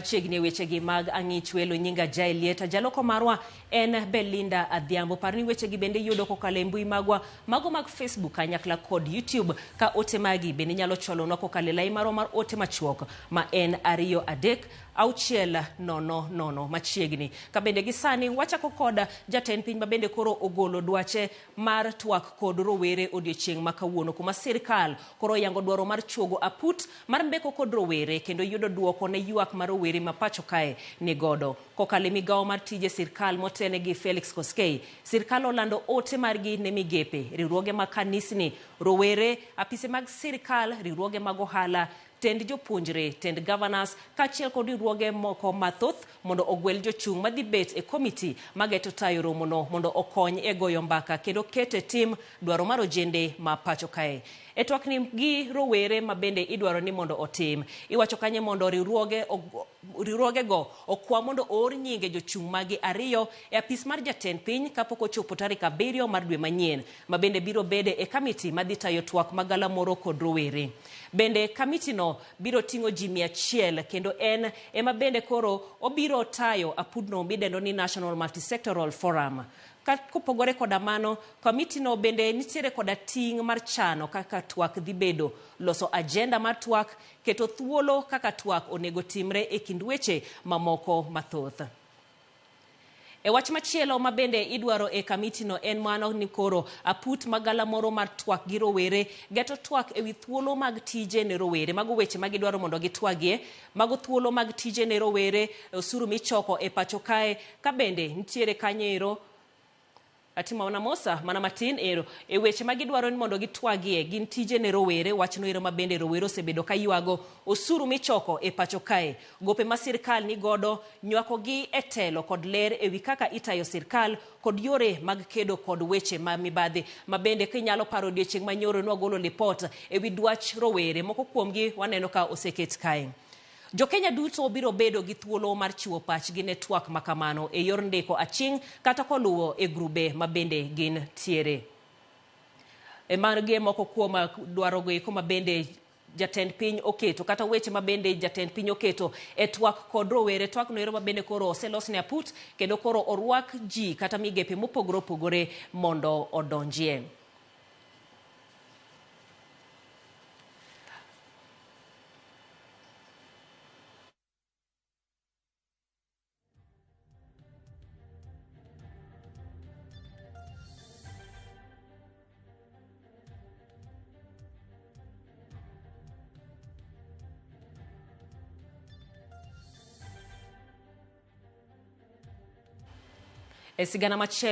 Machiegni e wechegi mag ang'ich welo nyinga Jaelieta. Jaloko marwa en Belinda Adhiambo. Par ni wechegi bende iyudo kokalo e mbui magwa mago mag Facebook kanyakla kod YouTube. Ka ote magi bende inyalo chwalonwa kokalo e lai marwa mar ote machuok ma en 2 3 6 0 0 machiegni. Ka bende gi sani wachako kod jatend piny ma bende koro ogolo dwache mar twak kod rowere odiochieng' ma kawuono kuma sirkal koro oyango dwaro mar chuogo aput mar mbeko kod rowere kendo yudo duoko ne ywak mar rowere ma pacho kae ni godo. Kokalo e migawo mar tije sirkal motene gi Felix Koskei, sirkal olando ote margi ne migepe, riwruoge mag kanisni, rowere, apise mag sirkal, riwruoge mag ohala, tend jopuonjre, tend governors kaachiel kod riwruoge moko mathoth mondo ogwel jochung' madhi bet e komiti mageto tayo romono mondo okony e goyo mbaka kendo keto e tim dwaro mar ojende ma pacho kae. E twakni gi rowere ma bende idwaro ni mondo otim, iwacho kanye mondo riwruogego okwa mondo oor nyinge jochung' magi ariyo e apis mar jatend piny kapok ochopo tarik 7 mar dwe manyien, ma bende biro bede e kamiti madhi tayo twak magalamoro kod rowere. Bende kamitino biro ting'o ji 100 kendo en ema bende koro obiro tayo apudno midendo ni National Multisectoral Forum. Kopogore koda mano, komitino bende nitiere koda ting' mar chano kaka twak dhi bedo, loso agenda mar twak, keto thuolo kaka twak onego timre e kind weche mamoko mathoth. E wach machielo ma bende idwaro e kamitino en mano ni koro aput magalamoro mar twak gi rowere geto twak ewi thuolo mag tije ne rowere. Mago weche ma gidwaro mondo gitwagie. Mago thuolo mag tije ne rowere, osuru michoko e pacho kae, ka bende nitiere kanyo ero atimo mana mosa mana matin ero e weche ma gidwaro ni mondo gitwagie gin tije ne rowere. Wachno ero ma bende rowere osebedo ka ywago, osuru michoko e pacho kae, gope ma sirkal ni godo, nywako gi e telo kod ler ewi kaka itayo sirkal kod yore mag kedo kod weche ma mibadhi. Ma bende kinyalo paro odiochieng' manyoro nwagolo lipot ewi dwach rowere, moko kuomgi waneno ka oseket kae. Jokenya duto biro bedo gi thuolo mar chiwo pachgi ne twak ma kamano e yor ndiko aching' kata koluwo e grube ma bende gin tiere. E magi e moko kuom dwarogo eko ma bende jatend piny oketo kata weche ma bende jatend piny oketo e twak kod rowere. Twak no ero ma bende koro oselos ne aput kendo koro orwak ji kata migepe mopogore opogore mondo odonjie. E sigana machielo.